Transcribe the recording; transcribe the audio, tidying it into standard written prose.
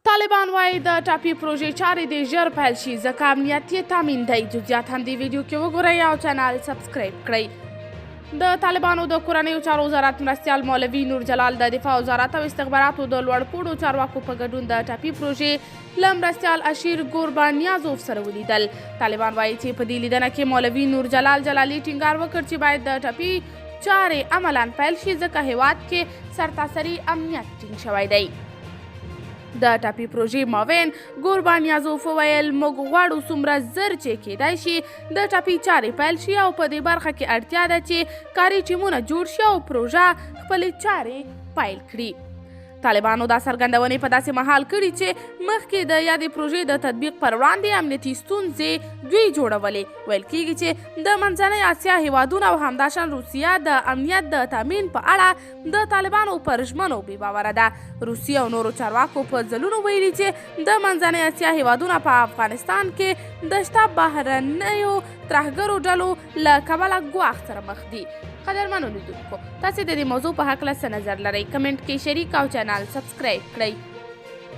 طالبان وايي د ټاپي پروژې چارې دې ژر پیل شي ځکه امنیت یې تامین دی. جزئیات هم دې ویډیو کې وګورئ او چینل سبسکرایب کړئ. د طالبانو د کورنیو چارو وزارت مرستیال مولوي نور جلال د دفاع وزارت او استخباراتو د لوړپوړو چارواکو په ګډون د ټاپي پروژې له مرستیال اشیر ګوربانیازوف سره ولیدل. طالبان وايي چې په دې لیدنه کې مولوي نور جلال جلالي ټینګار وکړ چې باید د ټاپي چارې عملاً پیل شي ځکه هیواد کې سرتاسري امنیت ټینګ شوی دی. د ټاپي پروژې معاون ګوربان یازوف وویل، موږ غواړو څومره زر چې کېدای شي د ټاپي چارې پیل شي او په دې برخه کې اړتیا ده چې کاري ټیمونه جوړ شي او پروژه خپلې چارې پیل کړي. طالبانو دا څرګندونې په داسې مهال کړي چې مخکې د یادې پروژې د تطبیق پر وړاندې امنیتي ستونزې دوی جوړولې. ویل کیږي چې د منځنۍ اسیا هیوادونه او همداشان روسیه د امنیت د تامین په اړه د طالبانو پر ژمنو بې باوره ده. روسیې او نورو چارواکو په ځلونو ویلي چې د منځنۍ اسیا هیوادونه په افغانستان کې د شته بهرنیو ترهګرو ډلو له کبله ګواښ سره مخ دي. قدرمنو لیدونکو، تاسې د دې موضوع په هکله څه نظر لرئ؟ کمنټ کې شریک او چینل سبسکرایب کړئ.